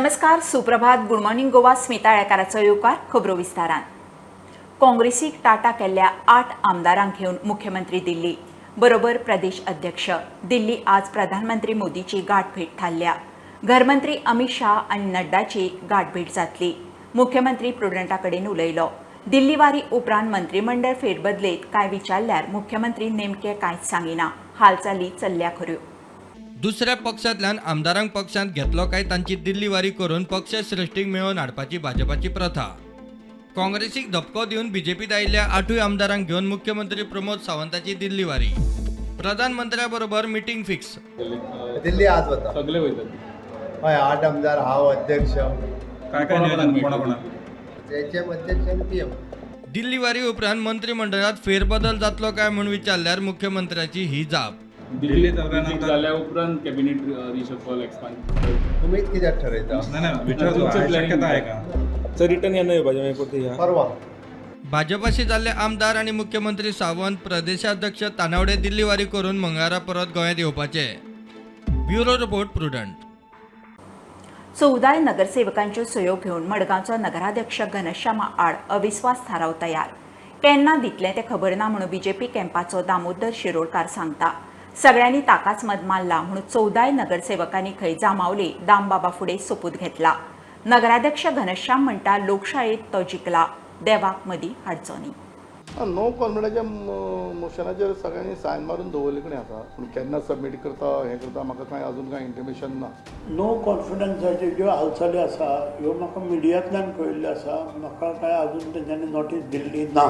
नमस्कार, सुप्रभात, good morning Goa. Smita आळेकाराचो येवकार खबरो विस्तारान. काँग्रेसीक टाटा केल्ल्या 8 आमदारांक घेवन मुख्यमंत्री दिल्ली बरोबर प्रदेश अध्यक्ष दिल्ली आज प्रधानमंत्री मोदीची गाठभेट थारल्या. घरमंत्री अमित शाह आनी नड्डाची गाठभेट जातली. मुख्यमंत्री प्रुडंटा कडेन उलयलो. दिल्ली वारी उपरांत मंत्रिमंडळ फेरबदलेत काय विचारल्यार मुख्यमंत्री नेमके कांयच सांगिना. हालचाली चल्ल्या खऱ्यो. दुसऱ्या पक्षांतल्यान आमदारांक पक्षांत घेतलो काय तांची दिल्ली वारी करून पक्षश्रेष्ठीक मेळोवन हाडपाची भाजपाची प्रथा. काँग्रेसीक धपको दिवन बीजेपीत आयिल्ल्या 8 आमदारांक घेवन मुख्यमंत्री प्रमोद सावंताची दिल्ली वारी. प्रधानमंत्र्या बरोबर मिटींग फिक्स. दिल्ली आज वता सगळे वयतात. हय, 8 आमदार, हांव अध्यक्ष, काय काय नियोजन कोणा एच अध्यक्ष आनी पी एम. दिल्ली वारी उपरांत मंत्रिमंडळात फेरबदल जातलो काय म्हूण विचारल्यार मुख्यमंत्र्याची ही जाप. दिल्ली जाल्या उपरांत कॅबिनेट रिशफल एक्सपांड तुमीच कित्याक ठरयता? ना विचारतो, शक्यता आहे का सर रिटर्न येणार येवपाचें मागीर परती ह्या परवा. भाजपाशी जाल्ले आमदार आनी मुख्यमंत्री सावंत, प्रदेशाध्यक्ष तानावडे दिल्ली वारी करून मंगळारा परत गोंयांत येवपाचे. Bureau report, Prudent. 14 नगरसेवकांच्यो सयो घेवन मडगांवचो नगराध्यक्ष घनश्यामा आड अविस्वास थाराव तयार. केन्ना दितलें तें खबर ना म्हणून बीजेपी कॅम्पाचो दामोदर शिरोडकार सांगता. सगळ्यांनी ताकाच मत मारला म्हणून 14 नगरसेवकांनी खंय जामावले दामबाबा फुडें सोपूत घेतला. नगराध्यक्ष घनश्याम म्हणटा लोकशायेत तो जिखला, देवाक मदीं हाडचो न्ही. नो कॉन्फिडन्साच्या मोशनाचेर सगळ्यांनी सायन मारून दवरले कडेन आसा, पूण केन्ना सबमीट करता हें करता म्हाका कांय अजून कांय इंटिमेशन ना. नो कॉन्फिडन्साच्यो ज्यो हालचाली आसा ह्यो म्हाका मिडियांतल्यान कळिल्ल्यो आसा. म्हाका कांय अजून तेंच्यांनी नोटीस दिल्ली ना.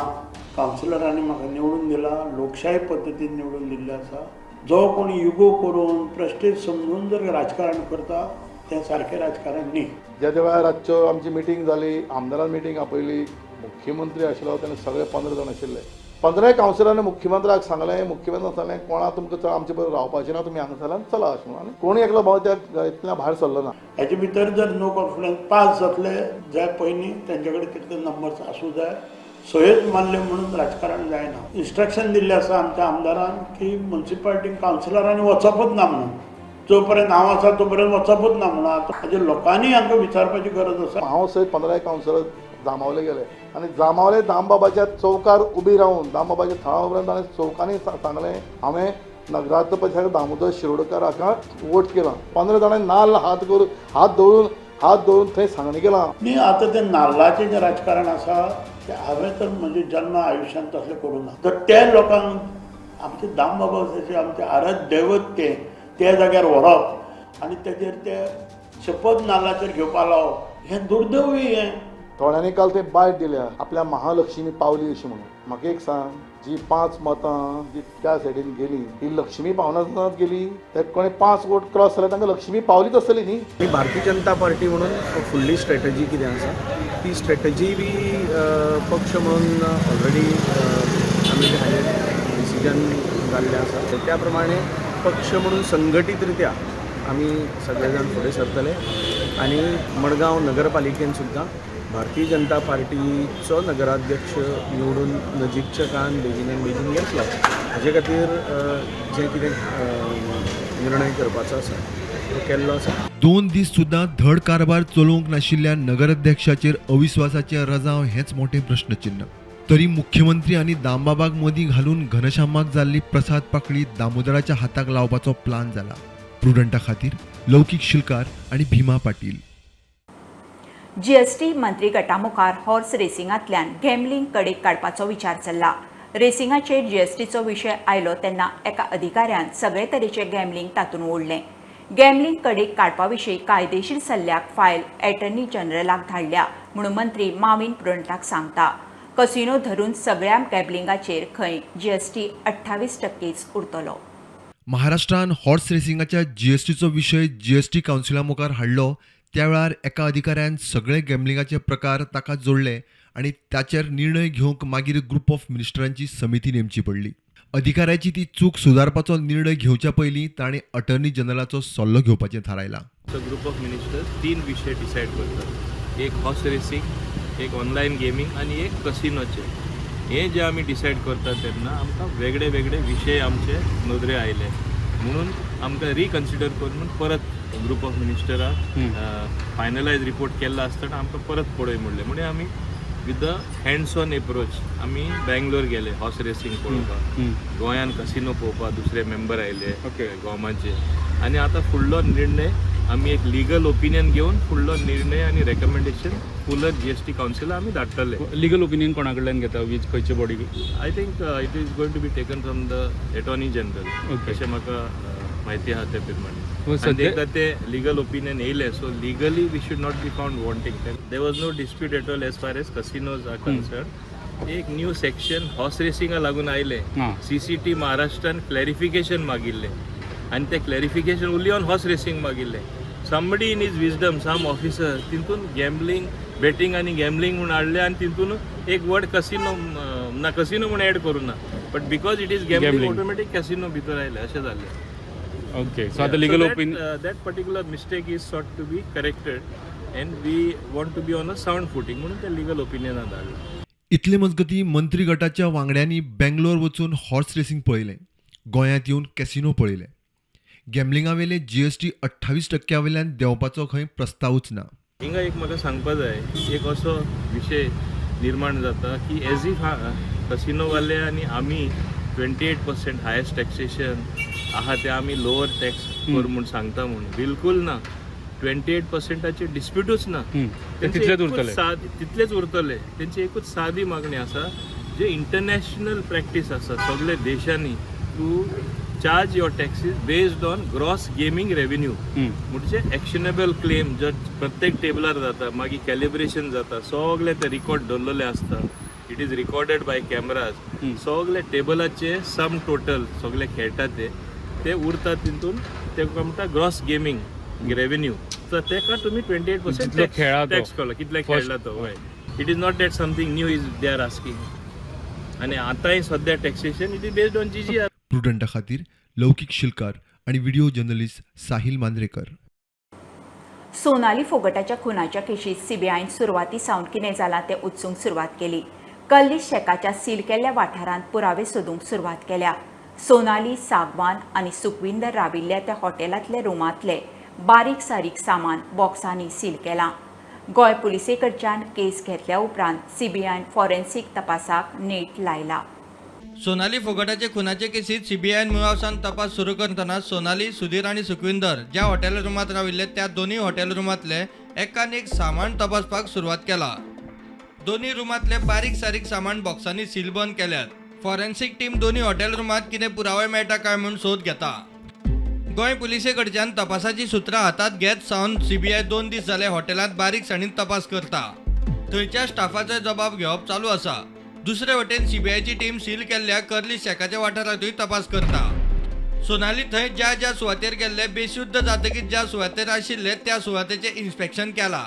कावन्सिलरांनी म्हाका निवडून दिला, लोकशाही पद्दतीन निवडून दिल्लें आसा. जो कोण युगो करून प्रेस्टेज समजून जर राजकारण करता तें सारकें राजकारण न्ही. ज्या ज्या वेळार रातच्यो आमची मिटींग जाली, आमदारान मिटींग आपयली, मुख्यमंत्री आशिल्लो तेन्ना सगळे 15 जाण आशिल्ले. 15 कावन्सिलरांनी मुख्यमंत्र्याक सांगलें, मुख्यमंत्र्यान सांगलें कोणा तुमकां आमचे बरोबर रावपाचें ना, तुमी हांगा चला अशें म्हणून. आनी कोणी एकलो भाव त्या इतल्या भायर सरलो ना. हाचे भितर जर नो कॉन्फिडन्स पास जातले जाय पयलीं तेंचे कडेन तितले नंबर्स आसूं जाय. सयोच मारल्यो म्हणून राजकारण जायना. इन्स्ट्रक्शन दिल्लें आसा आमच्या आमदारान की म्युनिसिपालिटी कावन्सिलरांनी वचपूच ना म्हणून, जो पर्यंत हांव आसा तो पर्यंत वचपूच ना म्हणून. आतां हाजे लोकांनी हांकां विचारपाची गरज आसा. हांव सयत 15 कावन्सिलर जामावले गेले आनी जामावले दामबाबाच्या चौकार उबी रावन दामबाबाच्या थळा उपरांत ताणें चौकांनी सांगलें हांवें नगराध्यक्ष दामोदर शिरोडकर हाका वोट केला. 15 जाणांनी नाल्ल हात करून हात दवरून थंय सांगणी केला. न्ही, आतां तें नाल्लाचें जें राजकारण आसा तें हांवें तर म्हजे जन्म आयुश्यांत तसलें करूंक ना. तर त्या लोकांक आमचे दामबाबा जशें आमचें आराध्य दैवत तें त्या जाग्यार व्हरप आनी तेजेर ते शपथ नाल्लाचेर घेवपा लावप हें दुर्दैवी. हें थोड्यांनी काल थंय बायट दिल्या आपल्या महालक्ष्मी पावली अशें म्हणून. म्हाका एक सांग, जी 5 मतां जी त्या सायडीन गेली ही लक्ष्मी पावनासतनाच गेली. ते कोणी 5 वोट क्रॉस जाल्यार तांकां लक्ष्मी पावलीच आसतली न्ही. भारतीय जनता पार्टी म्हणून फुडली स्ट्रेटजी कितें आसा ती स्ट्रेटजी बी पक्ष म्हणून ऑलरेडी आमी हाजेर डिसिजन जाल्लें आसा. त्या प्रमाणे पक्ष म्हणून संघटीत रित्या आमी सगळे जाण फुडें सरतले आनी मडगांव नगरपालिकेन सुद्दां भारतीय जनता पार्टीचो नगराध्यक्ष निवडून नजीकच्या काळान बेगीन बेगीन येतलो. हाजे खातीर जें कितें निर्णय करपाचो आसा तो केल्लो आसा. 2 दीस सुद्दां धड कारभार चलोवंक नाशिल्ल्या नगराध्यक्षाचेर अविस्वासाचें रजांव हेंच मोठें प्रश्नचिन्ह. तरी मुख्यमंत्री आनी दामबाबाक मदीं घालून घनश्यामाक जाल्ली प्रसाद पाकळी दामोदराच्या हाताक लावपाचो प्लान जाला. प्रुडंटा खातीर लौकीक शिलकार आनी भीमा पाटील. जीएसटी मंत्री गटामुखार हॉर्स रेसिंगांतल्यान गॅम्बलिंग कडेक काडपाचो विचार चल्ला. रेसिंगाचेर जीएसटीचो विशय आयलो तेन्ना एका अधिकाऱ्यान सगळे तरेचे गॅम्बलिंग तातूंत ओडलें. गॅम्बलिंग कडेक काडपा विशीं कायदेशीर सल्ल्याक फायल एटर्नी जनरलाक धाडल्या म्हणून मंत्री माविन प्रुडंटाक सांगता. कसिनो धरून सगळ्या गॅम्बलिंगाचेर खंय जीएसटी 28% उरतलो. महाराष्ट्रान हॉर्स रेसिंगाच्या जीएसटीचो विशय जीएसटी कावन्सिला मुखार हाडलो त्या वेळार एका अधिकाऱ्यान सगळे गॅम्बलिंगाचे प्रकार ताका जोडले आनी ताचेर निर्णय घेवंक मागीर ग्रुप ऑफ मिनिस्टरांची समिती नेमची पडली. अधिकाऱ्याची ती चूक सुदारपाचो निर्णय घेवच्या पयलीं ताणें अटर्नी जनरलाचो सल्लो घेवपाचें थारायलां. ग्रुप ऑफ मिनिस्टर्स 3 विशय डिसायड करतात, एक हॉर्स रेसिंग, एक ऑनलायन गेमींग आनी एक कसिनोचे. हे जे आमी डिसायड करतात तेन्ना आमकां वेगळे वेगळे विशय आमचे नदरे आयले म्हणून आमकां रिकन्सिडर करून परत ग्रुप ऑफ मिनिस्टराक फायनलायज रिपोर्ट केल्लो आसतना आमकां परत पळय म्हणलें. म्हणून आमी with the hands on approach आमी बेंगलोर गेले हॉर्स रेसींग पळोवपाक, गोंयान कसिनो पळोवपाक दुसरे मेंबर आयले गोमाचे. आनी आतां फुडलो निर्णय आमी एक लिगल ओपिनियन घेवन फुडलो निर्णय आनी रेकमेंडेशन फुलर GST कावन्सिला आमी धाडटले. लिगल ओपिनियन कोणा कडल्यान घेता, वीज खंयचे body? I think it is going to be taken from the attorney general अशें म्हाका म्हायती आहा ते प्रमाणे. एकदां ते लिगल ओपिनियन येयलें so legally we should not be found wanting. There was no dispute at all as far as casinos are concern. एक न्यू सेक्शन हॉर्स रेसिंगा लागून आयलें, CCT महाराष्ट्रान क्लॅरिफिकेशन मागिल्लें आनी तें clarification only on horse racing मागिल्लें. Somebody in his wisdom, some officer तितून gambling, betting आनी gambling म्हूण हाडलें आनी तितून एक वर्ड कसिनो ना, कसिनो म्हूण एड करूं ना, but because it is gambling automatic casino भितर आयलें अशें जालें. ओके, सो आतां legal opinion that particular mistake is sought to be corrected and we want to be on a sound footing म्हणून ते लिगल ओपिनियनान धाडलें. इतले मजगतीं मंत्री गटाच्या वांगड्यांनी बेंगलोर वचून हॉर्स रेसींग पळयलें, गोंयांत येवन कॅसिनो पळयलें. गॅम्बलिंगावेले GST 28% वयल्यान देंवपाचो खंय प्रस्तावूच ना. हिंगा एक म्हाका सांगपा जाय, एक असो विशय निर्माण जाता की एज if कसिनोवाले आनी आमी 28% हायस्ट टॅक्सेशन आहा ते आमी लोअर टॅक्स कर म्हूण सांगता म्हूण, बिलकूल ना. 28%चे डिस्प्युटूच ना, तितलेच उरतले, तितलेच उरतले. तेंची एकूच सादी मागणी आसा, जे इंटरनॅशनल प्रॅक्टीस आसा सगळे देशांनी, to charge your taxes based on gross gaming revenue. म्हणजे एक्शनेबल क्लेम जर प्रत्येक टेबलार जाता, मागीर कॅलिब्रेशन जाता, सगळे ते रिकॉर्ड दवरलेले आसता, it is recorded by cameras, सगळे टेबलाचे सम टोटल सगळे खेळटा ते उरता तितून, तेका म्हणटा ग्रॉस गेमींग रेवेन्यू. तर तेका तुमी 28% टॅक्स केलो, कितले खेळला तो. हय, it is not that something new is they are asking. आनी आतांय सद्या taxation it is based on GGR. प्रुडंटा खातीर लौकीक शिलकार आणि व्हिडिओ जर्नलिस्ट साहिल मांद्रेकर. सोनाली फोगटाच्या खुनाच्या केशीत सीबीआयन सुरवाती सावन कितें जालां तें उत्सूंक सुरवात केली. कल्ली शेकाच्या सील केल्ल्या वाठारांत पुरावे सोदूंक सुरवात केल्या. सोनाली, सागवान आनी सुखविंदर राविल्ल्या त्या हॉटेलांतल्या रुमांतले बारीक सारीक सामान बॉक्सांनी सील केलां. गोंय पुलिसे कडच्यान केस घेतल्या उपरांत सीबीआयन फॉरेन्सिक तपासाक नेट लायला. सोनाली फोगटाचे खुनाचे केसीत सीबीआयन मुळावसान तपास सुरू करतना सोनाली, सुधीर आनी सुखविंदर ज्या हॉटेल रुमांत राविल्ले त्या दोनूय हॉटेल रुमांतले एकान एक सामान तपासपाक सुरवात केला. दोनूय रुमांतले बारीक सारीक सामान बॉक्सांनी सीलबंद केल्यात. फॉरेन्सिक टीम दोनूय हॉटेल रुमांत कितें पुरावे मेळटा काय म्हूण सोद घेता. गोंय पुलिसे कडच्यान तपासाची सुत्रां हातांत घेत सावन सीबीआय 2 दीस जाले हॉटेलांत बारीकसाणीन तपास करता. थंयच्या स्टाफाचो जबाब घेवप चालू आसा. दुसरे वटेन सीबीआयची टीम सील केल्ल्या कर्ली शेकाच्या वाठारांतूय तपास करता. सोनाली थंय ज्या ज्या सुवातेर गेल्ले बेशुद्ध जातकीच ज्या सुवातेर आशिल्ले त्या सुवातेचें इन्स्पेक्शन केलां.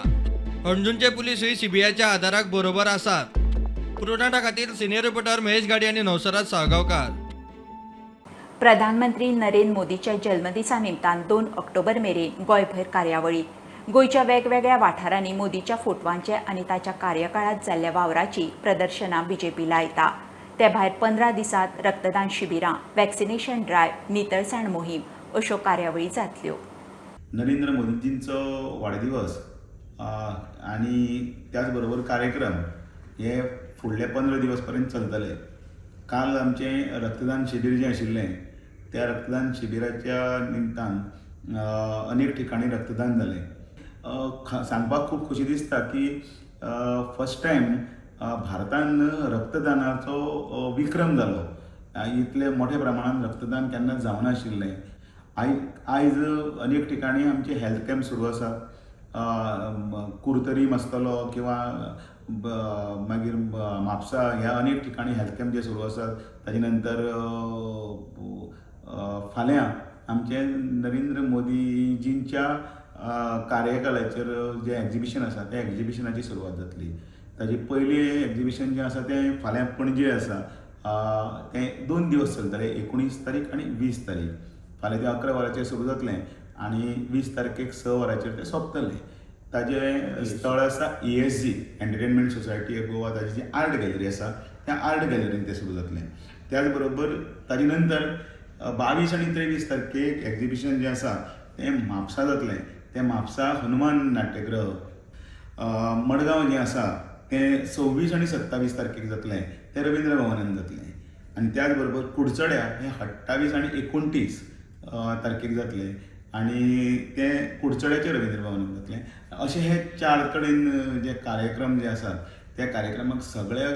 हणजूणचे पुलिसूय सीबीआयच्या आदाराक बरोबर आसात. पुरवठा खातीर सिनियर रिपोर्टर महेश गाडी आनी नवसराज साळगांवकार. प्रधानमंत्री नरेंद्र मोदीच्या जल्मदिसा निमतान 2 ऑक्टोबर मेरेन गोंयभर कार्यावळी. गोंयच्या वेगवेगळ्या वाठारांनी मोदीच्या फोटवांचे आनी ताच्या कार्यकाळांत जाल्ल्या वावराची प्रदर्शनां बीजेपी लायता. ते भायर 15 दिसांत रक्तदान शिबिरां, वॅक्सिनेशन ड्रायव्ह, नितळसाण मोहीम अश्यो कार्यावळी जातल्यो. नरेंद्र मोदीजींचो वाडदिवस आनी त्याच बरोबर कार्यक्रम हे फुडले 15 दिवस पर्यंत चलतले. काल आमचें रक्तदान शिबीर जें आशिल्लें त्या रक्तदान शिबिराच्या निमतान अनेक ठिकाणी रक्तदान जालें. सांगपाक खूब खोशी दिसता की फर्स्ट टायम भारतान रक्तदानाचो विक्रम जालो. इतले मोठ्या प्रमाणान रक्तदान केन्नाच जावनाशिल्लें. आयज अनेक ठिकाणी आमचे हेल्थ कॅम्प सुरू आसा. कुर्तरी आसतलो किंवा मागीर म्हापसा ह्या अनेक ठिकाणी हेल्थ कॅम्प जे सुरू आसात. ताजे नंतर फाल्यां आमचें नरेंद्र मोदीजींच्या कार्यकाळाचेर जें एग्जिबिशन आसा त्या एग्जिबिशनाची सुरवात जातली. ताजी पयलें एग्जिबिशन जें आसा तें फाल्यां पणजे आसा. तें 2 दिवस चलतलें, 19 तारीख आनी 20 तारीख. फाल्यां तें 11 वरांचेर सुरू जातलें आनी 20 तारखेक 6 वरांचेर तें सोंपतलें. ताजें स्थळ आसा ESG entertainment society of Goa, ताजी जी आर्ट गॅलरी आसा त्या आर्ट गॅलरीन तें सुरू जातलें. त्याच बरोबर ताजे नंतर 22 आनी 23 तारखेक एग्जिबिशन जें आसा तें म्हापसा जातलें, तें म्हापसा हनुमान नाट्यगृह. मडगांव जें आसा तें 26 आनी 27 तारखेक जातलें, तें रवींद्र भवनान जातलें. आनी त्याच बरोबर कुडचड्या हें 28 आनी 29 तारखेक जातलें आनी तें कुडचड्याचें रवींद्र भवनान जातलें. अशे हे 4 कडेन जे कार्यक्रम जे आसात त्या कार्यक्रमाक सगळ्या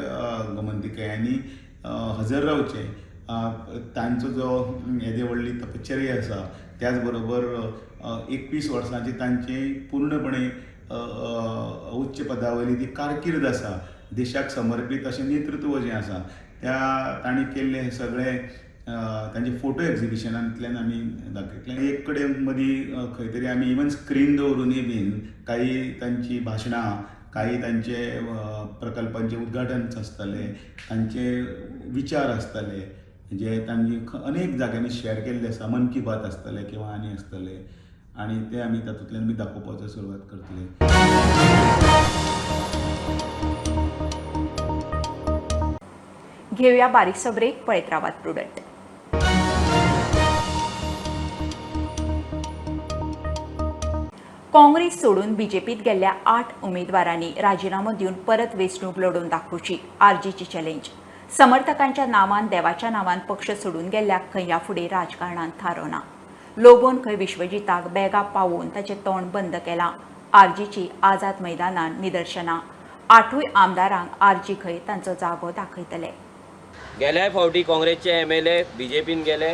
गोमंतिकयांनी हजर रावचें. तांचो जो येदे व्हडली तपश्चर्या आसा, त्याच बरोबर 21 वर्सांची तांची पूर्णपणे उच्च पदा वयली ती कारकीर्द आसा, देशाक समर्पीत अशें नेतृत्व जें आसा त्या तांणी केल्ले हे सगळे तांचे फोटो एग्जिबिशनांतल्यान आमी दाखयतले. एक कडेन मदीं खंय तरी आमी इवन स्क्रीन दवरूनय बीन काही तांची भाशणां, काही तांचे प्रकल्पांचे उद्घाटन आसतले, तांचे विचार आसतले जे तांणी अनेक जाग्यांनी शेअर केल्ले आसा, मन की बात आसतले किंवा आनी आसतले आनी ते आमी तातूंतल्यान बी दाखोवपाचो सुरवात करतले. घेवया बारीकसो ब्रेक, पळयत रावात प्रुडंट. काँग्रेस सोडून बीजेपीत गेल्ल्या 8 उमेदवारांनी राजीनामो दिवन परत वेंचणूक लढोवन दाखोवची आरजीची चॅलेंज. समर्थकांच्या नांवान देवाच्या नांवान पक्ष सोडून गेल्ल्याक खंय ह्या फुडें राजकारणांत थारो ना. लोबोन खंय विश्वजिताक बेगा पावोवन ताचें तोंड बंद केलां. आरजीची आझाद मैदानान निदर्शनां. 8 आमदारांक आरजी खंय तांचो जागो दाखयतले. गेल्या फावटी काँग्रेसचे MLA बीजेपीन गेले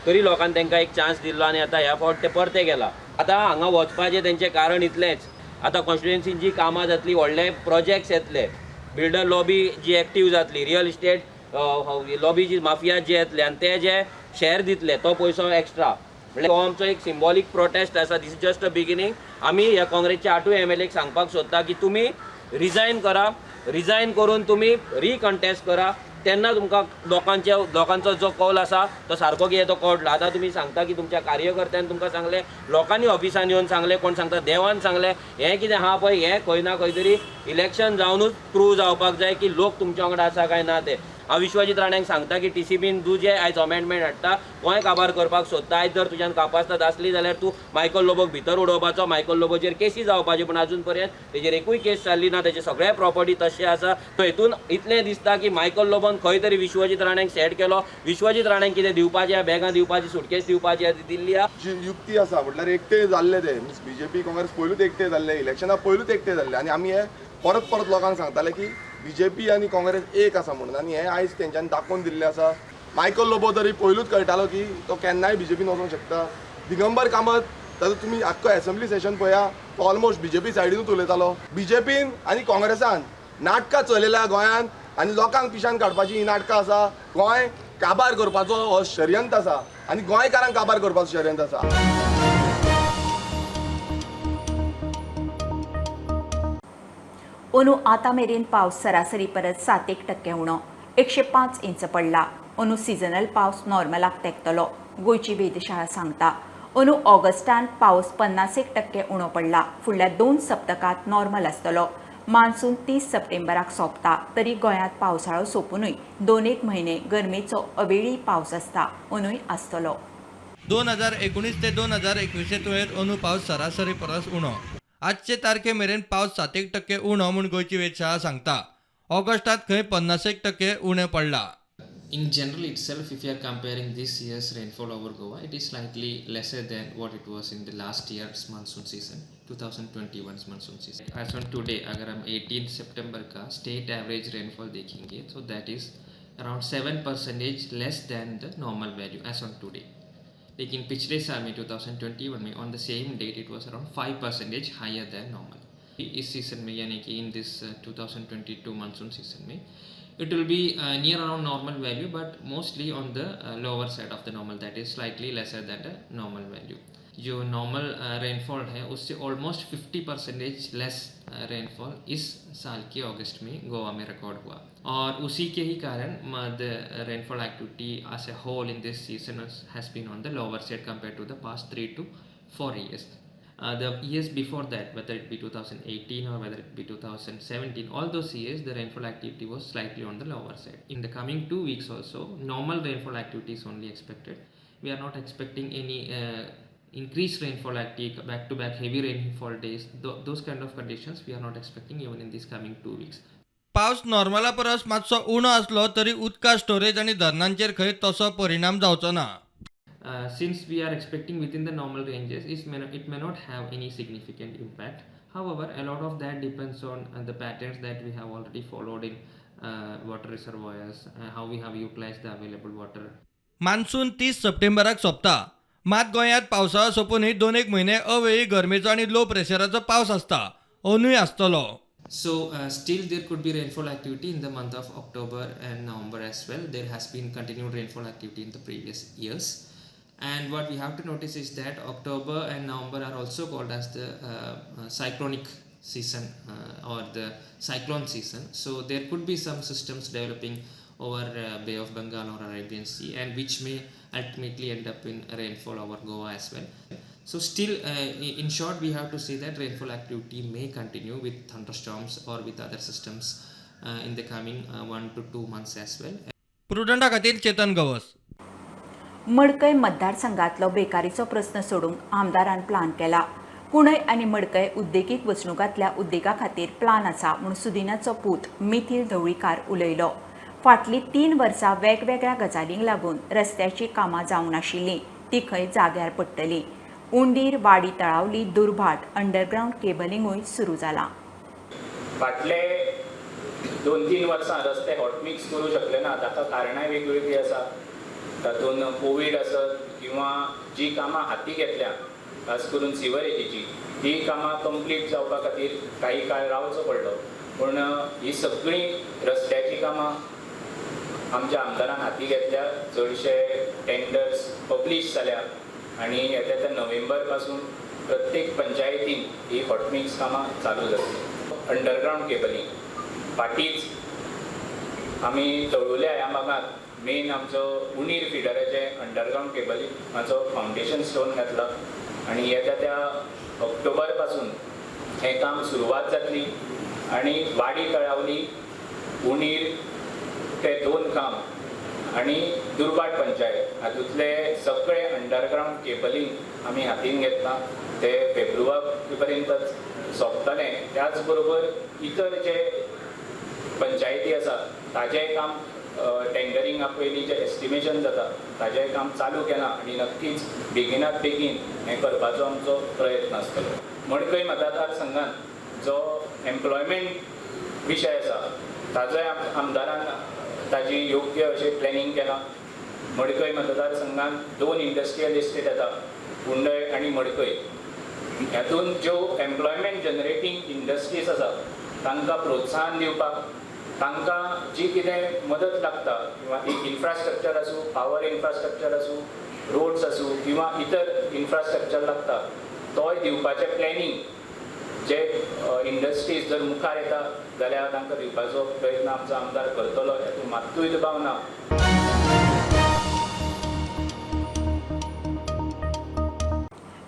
तरी लोकांनी तांकां एक चान्स दिल्लो आनी आतां ह्या फावट ते परते गेला. आतां हांगा वचपाचें तेंचें कारण इतलेंच, आतां कॉन्स्टिट्युएन्सीन जी कामां जातली, व्हडले प्रोजेक्ट्स येतले, बिल्डर लॉबी जी एक्टीव जातली, रियल इस्टेट लॉबी जी माफिया जे येतले आनी ते जे शेअर दितले तो पयसो एक्स्ट्रा, म्हणल्यार हो आमचो एक सिम्बॉलीक प्रोटेस्ट आसा. This is just a beginning. आमी ह्या काँग्रेसच्या 8 MLA सांगपाक सोदता की तुमी रिजायन करा, रिजायन करून तुमी रिकंटेस्ट करा, तेन्ना तुमकां लोकांचो जो कौल आसा तो सारको कितें तो कळटलो. आतां तुमी सांगता की तुमच्या कार्यकर्त्यान तुमकां सांगलें, लोकांनी ऑफिसान येवन सांगलें, कोण सांगता देवान सांगलें, हें कितें आहा पळय हें खंय ना खंय तरी इलेक्शन जावनूच प्रूव जावपाक जाय की लोक तुमच्या वांगडा आसा काय ना ते. हांव विश्वजीत राण्यांक सांगता की TCBन तूं जे आयज अमेंडमेंट हाडटा गोंय काबार करपाक सोदता. आयज जर तुज्यान कापास्ताद आसली जाल्यार तूं मायकल लोबोक भितर उडोवपाचो, मायकल लोबोचेर केसी जावपाच्यो, पूण आजून पर्यंत तेजेर एकूय केस जाल्ली ना, तेजे सगळे प्रॉपर्टी तशें आसा. सो हेतून इतलें दिसता की मायकल लोबोन खंय तरी विश्वजीत राण्यांक सेट केलो. विश्वजीत राण्यांक कितें दिवपाचें, बॅगां दिवपाची, सुटकेस दिवपाची ती दिल्ली आसा. जी युक्ती आसा म्हटल्यार एकटे जाल्ले ते मिन्स बीजेपी काँग्रेस पयलूच एकटे जाल्ले, इलेक्शना पयलूच एकटे जाल्ले आनी आमी हे परत परत लोकांक सांगताले की बीजेपी आनी काँग्रेस एक आसा म्हणून, आनी हें आयज तेंच्यांनी दाखोवन दिल्लें आसा. मायकल लोबो तरी पयलूच कळटालो की तो केन्नाय बीजेपीन वचोंक शकता. दिगंबर कामत ताजो तुमी आख्खो एसेंब्ली सेशन पळया, तो ऑलमोस्ट बीजेपी सायडीनूच उलयतालो. बीजेपीन आनी काँग्रेसान नाटकां चलयल्या गोंयांत आनी लोकांक पिशान काडपाची ही नाटकां आसा. गोंय काबार करपाचो हो षडयंत्र आसा आनी गोंयकारांक काबार करपाचो षडयंत्र आसा. अंदू आतां मेरेन पावस सरासरी परत 7% उणो 105 इंच पडला. अंदू सिजनल पावस नॉर्मलाक तेंकतलो, गोंयची वेधशाळा सांगता. अंदू ऑगस्टान पावस 51% उणो पडला. फुडल्या 2 सप्तकांत नॉर्मल आसतलो. मान्सून 30 सप्टेंबराक सोंपता तरी गोंयांत पावसाळो सोंपुनूय 2-1 म्हयने गरमेचो अवेळी पावस आसता, अंदूय आसतलो. 2019 ते 2021 तुळेंत अंदू पावस सरासरी परस उणो. आजचे तारखे मेरेन पावस 7% उणो म्हूण गोंयची वेधशाळा सांगता. ऑगस्टात खंय 51% उणें पडला. In general itself, if you are comparing this year's rainfall over Goa, it is slightly lesser than what it was in the last year's monsoon season, 2021's monsoon season. As on today, अगर हम 18 सितंबर का state average rainfall देखेंगे तो that is around 7% less than the normal value as on today. लेकिन पिछले साल में 2021 में on the same date it was around 5% higher than normal. Is season में यानी कि इन this 2022 monsoon season में it will be near around normal value but mostly on the lower side of the normal, that is slightly lesser than the normal value. जो normal rainfall है उससे almost 50% less rainfall इस साल K अगस्त में गोवा में record हुआ और उसी K ही कारण the rainfall activity as a whole in this season has been on the lower side compare to the past 3 to 4 years. The years before that, whether it be 2018 or whether it be 2017, all those years the rainfall activity was slightly on the lower side. In the coming 2 weeks also, normal rainfall activity is only expected. We are not expecting any Increased rainfall activity, back to back heavy rainfall days, those kind of conditions we are not expecting even in these coming 2 weeks. पावस नॉर्मला परस मातसो उणो आसलो तरी उदका storage आनी धरणांचेर खंय तसो परिणाम जावचो ना. Since we are expecting within the normal ranges, it may not have any significant impact. However, a lot of that depends on the patterns that we have already followed in water reservoirs, how we have utilized the available water. Monsoon 30 सप्टेंबराक सोंपता. मात गोंयांत पावसाळो सोंपूनय 2-1 म्हयने अवेळी गरमेचो आनी लो प्रेशराचो पावस आसता, अंदूय आसतलो. So still there could be rainfall activity in the month of October and November as well. There has been continued rainfall activity in the previous years. And what we have to notice is that October and November are also called as the cyclonic season or the cyclone season. So there could be some systems developing over Bay of Bengal or Arabian Sea, and which may ultimately end up in rainfall over Goa as well. So still, in short, we have to say that rainfall activity may continue with thunderstorms or with other systems in the coming 1 to 2 months as well. प्रुडंटा खातीर चेतन गवस. मडकय मतदारसंघातलो बेकारीचो प्रस्न सोडूंक आमदारान plan केला. कुणय आनी मडकय उद्देगीक वसणुकांतल्या उद्देगा खातीर plan आसा म्हूण सुदिनाचो पूत मिथिल ढवळीकार उलयलो. फाटलीं 3 वर्सां वेगवेगळ्या गजालींक लागून रस्त्याचीं कामां जावंक नाशिल्लीं, ती खंय जाग्यार पडटली. उंडीर, वाडी तळावली, दुर्भाट अंडरग्रावंड केबलिंगूय सुरू जालां. फाटले 2-3 वर्सां रस्ते हॉटमिक्स करूं शकले ना, ताका कारणांय वेगवेगळीं आसा. तातूंत कोवीड आसत किंवा जी कामां हाती घेतल्या खास करून सिवरेजीची, ती कामां कंप्लीट जावपा खातीर काही काळ रावचो पडलो. पूण ही सगळीं रस्त्याचीं कामां आमच्या आमदारान हाती घेतल्या, चडशे टेंडर्स पब्लीश जाल्या आनी येता त्या नोव्हेंबर पासून प्रत्येक पंचायतीन ही हॉटमिक्स कामां चालू जातली. अंडरग्रावंड केबलिंग फाटींच आमी तळुल्या ह्या भागांत मेन आमचो उणीर फिडराचें अंडरग्रावंड केबलिंगाचो फावंडेशन स्टोन घातला आनी येता त्या ऑक्टोबर पासून हें काम सुरवात जातली आनी वाडी तळावली, उणीर ते 2 काम आनी दुर्भाट पंचायत हातूंतले सगळे अंडरग्रावंड केबलिंग आमी हातीन घेतलां, ते फेब्रुवारी पर्यंतच सोंपतलें. त्याच बरोबर इतर जे पंचायती आसा ताजेंय काम टेंडरिंगा पयलीं जें एस्टिमेशन जाता ताजेंय काम चालू केलां आनी नक्कीच बेगिनात बेगीन हें करपाचो आमचो प्रयत्न आसतलो. मडकय मतदारसंघात जो एम्प्लॉयमेंट विशय आसा ताजोय आमदारान ताजी योग्य अशें प्लॅनिंग केलां. मडकय मतदारसंघात 2 इंडस्ट्रियल इस्टेट येता, कुंडय आनी मडकय. हातूंत ज्यो एम्प्लॉयमेंट जनरेटींग इंडस्ट्रीज आसा तांकां प्रोत्साहन दिवपाक, तांकां जी कितें मदत लागता किंवा इन्फ्रास्ट्रक्चर आसूं, पावर इन्फ्रास्ट्रक्चर आसूं, रोड्स आसूं किंवा इतर इन्फ्रास्ट्रक्चर लागता तोय दिवपाचें प्लॅनिंग जे इंडस्ट्रीज जर मुखार येता जाल्यार तांकां दिवपाचो प्रयत्न आमचो आमदार करतलो, हातूंत मात्तूय दुबाव ना.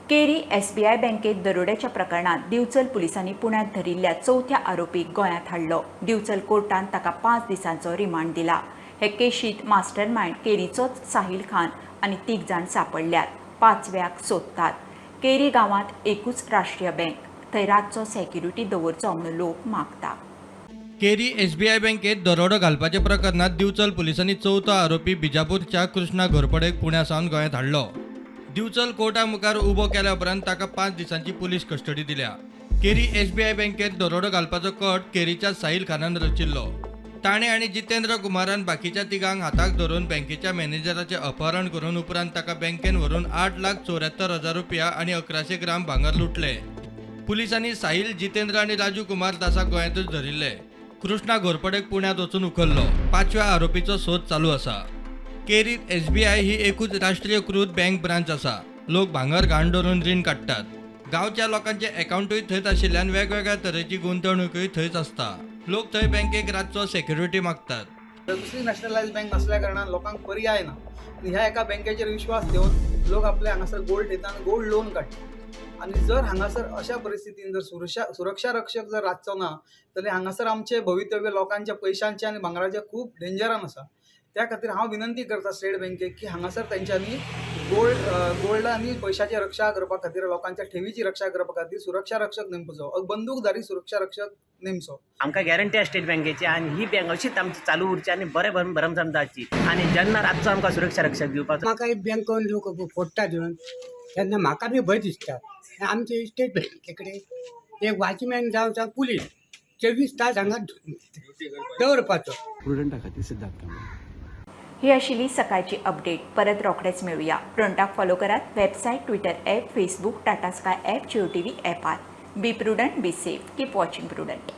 केरी एसबीआय बँकेत दरोड्याच्या प्रकरणात दिवचल पुलिसांनी पुण्यात धरिल्ल्या 4थ्या आरोपीक गोंयांत हाडलो. दिवचल कोर्टान ताका 5 दिसांचो रिमांड दिला. हे केशीत मास्टरमायंड केरीचोच साहिल खान आनी 3 जाण सापडल्यात, 5व्याक सोदतात. केरी गांवांत एकूच राष्ट्रीय बँक, थंय रातचो सेक्युरिटी दवरचो म्हूण लोक मागता. केरी एसबीआय बँकेत दरोडो घालपाच्या प्रकरणात दिवचल पुलिसांनी 4थो आरोपी बिजापूरच्या कृष्णा घोरपडेक पुण्या सावन गोंयांत हाडलो. दिवचल कोर्टा मुखार उबो केल्या उपरांत ताका 5 दिसांची पुलीस कस्टडी दिल्या. केरी एसबीआय बँकेत दरोडो घालपाचो कट केरीच्या साहिल खानान रचिल्लो. ताणें आनी जितेंद्र कुमारान बाकीच्या 3 हाताक धरून बँकेच्या मॅनेजराचें अपहरण करून उपरांत ताका बँकेन व्हरून 8,74,000 रुपया आनी 1100 ग्राम भांगर लुटले. पुलिसांनी साहिल, जितेंद्र आनी राजू कुमार दासाक गोंयांतूच धरिल्ले. कृष्णा घोरपडेक पुण्यांत वचून उखल्लो. 5व्या आरोपीचो सोद चालू आसा. केरीत एसबीआय ही एकूच राष्ट्रीयकृत बँक ब्रांच आसा. लोक भांगर घाण दवरून रीण काडटात. गांवच्या लोकांचे अकाउंटूय थंयच आशिल्ल्यान वेगवेगळ्या तरेची गुंतवणुकूय थंयच आसता. लोक थंय बँकेक रातचो सेक्युरिटी मागतात. दुसरी नॅशनलायज बँक नासल्या कारणान लोकांक पर्याय ना आनी ह्या एका बँकेचेर विश्वास ठेवन लोक आपले हांगासर गोल्ड ठेयता आनी गोल्ड लोन काडटा. आनी जर हांगासर अशा परिस्थितीन जर सुरक्षा रक्षक जर रातचो ना जाल्यार हांगासर आमचे भवितव्य लोकांच्या पयशांचे आनी भांगराचे खूब डेंजरान आसा. त्या खातीर हांव विनंती करता स्टेट बँकेक की हांगासर तेंच्यांनी गोल्ड आनी पयशाची रक्षा करपा खातीर, लोकांच्या ठेवीची रक्षा करपा खातीर सुरक्षा रक्षक नेमचो, बंदूकधारी सुरक्षा रक्षक नेमचो. आमकां गॅरंटी आसा स्टेट बँकेची आनी ही बँक अशीच आमची चालू उरची आनी बरें भरमसाम जावची आनी जेन्ना रातचो आमकां सुरक्षा रक्षक दिवपाचो. म्हाका एक बँकोन लोक फोडटा घेवन तेन्ना म्हाका बी भंय दिसता. आमचे स्टेट बँके कडेन एक वॉचमॅन जावं पुलीस 24 तास हांगा दवरपाचो. प्रुडंटा खातीर सिद्धार्थ कांबळे. ही आशिल्ली सकाळची अपडेट. परत रोखडेच मेळुया. प्रुडंटाक फॉलो करात website, Twitter app, Facebook, Tata Sky app, Jio TV ॲपार. Be prudent, be safe, keep watching Prudent.